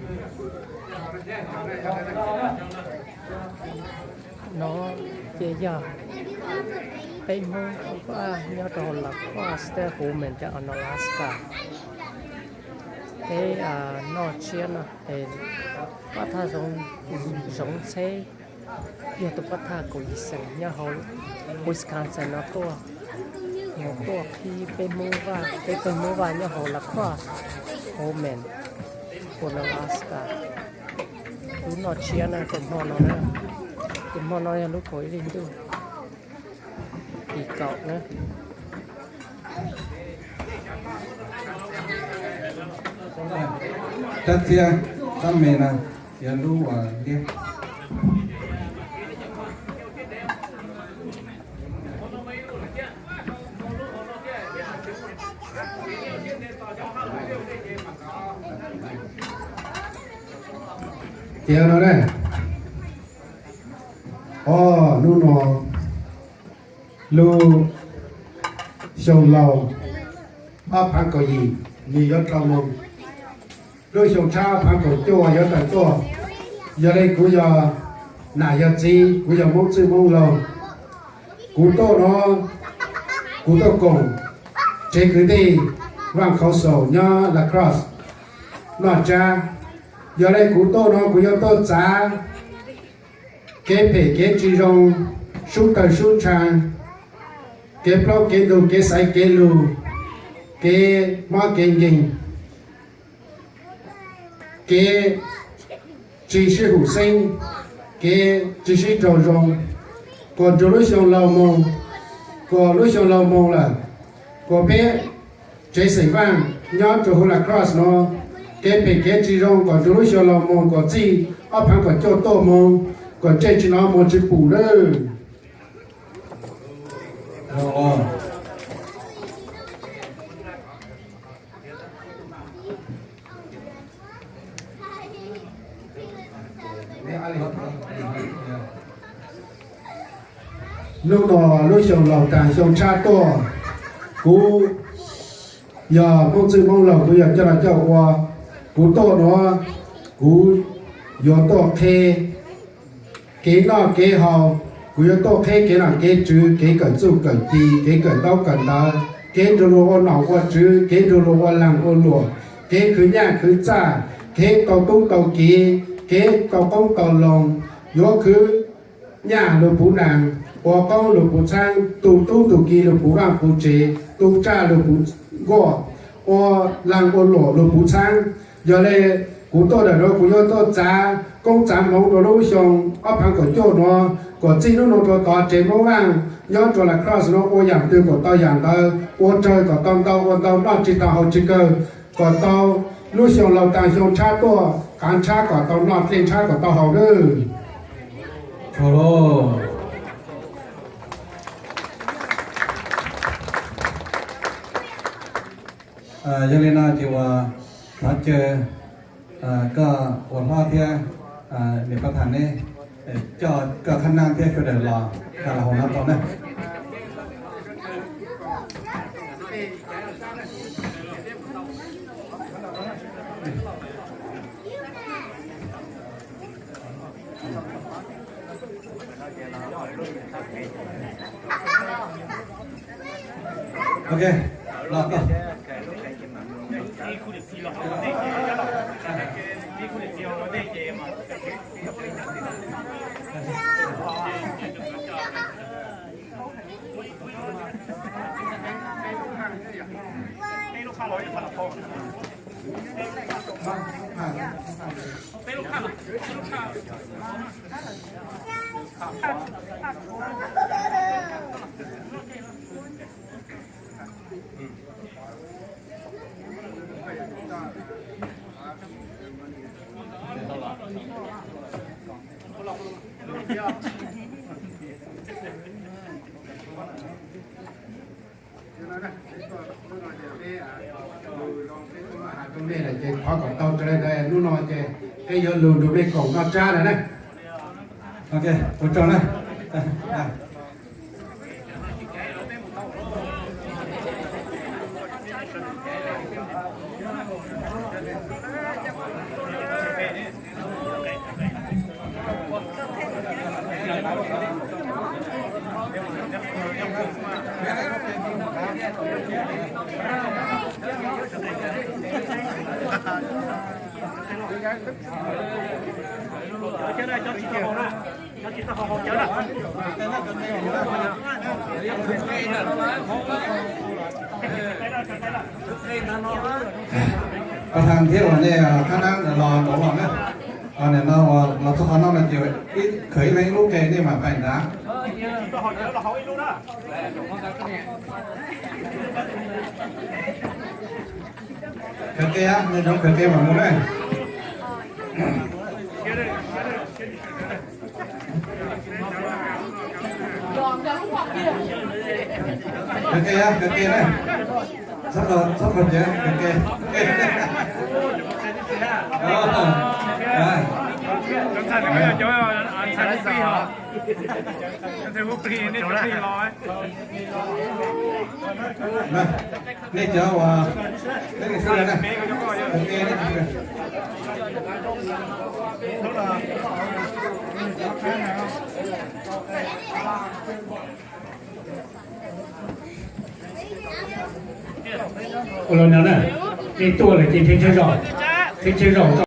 No ces yog peb Hmoob Vaj nyob rau hauv La Crosse, State Women, Onalaska. Peb noj tsiab no es pab thaj zoov tsheb, yog tus pab thaj kaum yim xeem nyob hauv Wisconsin no tuaj, mus tuaj qhib peb Hmoob Vaj, peb tug Hmoob Vaj nyob hauv La Crosse, Women, Onalaska. Lub noj tsiab na, tus hmo no na, tus hmo no yog lub kaum ib hlis ntuj, tim kaum na. Rab txiab, rab me no, yog lub uas liab. Tias no ne, o, hnub no lub xyoo laus ob phav kaum yim nws yuav dhau mus, lub xyoo tshab ob phav kaum cuaj yuav tawm tuaj. Yog li kuv yog nam yog txiv, kuv yog Hmoob txwj Hmoob laug, kuv tuaj no, kuv tuaj koom tsev kwv tij Vaj Khauv Xaus nyob La Crosse noj tsab. Yog li kuv tuaj no kuv yuav tuaj txav kev phem kev tsis zoo, sub tawg sub ntsha, kev plaub kev ntug, kev xaiv kev lug, kev mob kev nkeeg, kev tsis sib hum xeeb, kev tsis sib raug zoo, kom nrug lub xyoo laus moog, kom lub xyoo laus moog lawm, kom peb tsev xeem Vaaj nyob rua huv La Crosse no, kev phem kev tsis zoo kom nrug lub xyoo laus moog, kom txij ob phaav kaum cuaj tuaj moog, kom ntsej tsis hnov muag tsis pum lawm. Hnub no lub xyoo laus taag xyoo tshab tuaj, kuv yog Moob Txwj Moob Laug, kuv yog coj noj coj ua, kuv tuaj nuav kuv yuav tuaj qheb kev noj kev haus, kuv yuav tuaj qheb kev nom kev tswv, kev kawm txuj kawm ci, kev kawm ntaub kawm ntawv, kev nrug luag ua nom ua tswv, kev nrug luag ua laag ua luam, kev khwv nyaj khwv txaj, kev tau tub tau kiv, kev tau qoob tau loo, yuav khwv nyaj luag puv naag, ua qoob luag puv txhaab, tu tub tu kiv luag puv vaaj puv tsev, tu tsaj luag puv nkuaj, ua laag ua luam luag puv txhaab. Yog le kuv tuaj ntawm nuav kuv yuav tuaj txav koob txav hmoov rua lub xyoo ob phaav kaum cuaj nuav, kom txij nub nuav rua tod tsev Moob Vaaj nyob rua La Crosse nuav ua yaam twg kom tau yaam ntawd, ua raws kom tau ntau, ua ntau noj tsis tau haus tsis kawg, kom tau lub xyoo laus taag xyoo tshab tuaj, qaav tshab kom tau noj, dlej tshab kom tau haus nawb. Yog li no ces ua thov caw koj ua hlob thiab niam pab tham neb coj koj qhab naab thiab sawv daws los tag los hauv no tau na. Ok, los tau. Rau nej lawm ces thov kom tau raws li ntawd, hnub no ces peb yuav lug nrug mej koom noj tsab lawm na. Ok, ua tsaug na. Pas thas thiab uas nej khab nab los nraud los na, nim no uas los txog qhov no no ces khwv ib leeg ib lub ke nej mam pais nrad. Khwv ke, nej cov khwv ke mam mus na. Khwv ke, khwv ke na. Txhob kho, txhob kho cev, khwv ke. Nej cov uas, nej xwb na. Ua los no na, nej tuaj lawm ces thiaj tsaug zog, thiaj tsaug zog.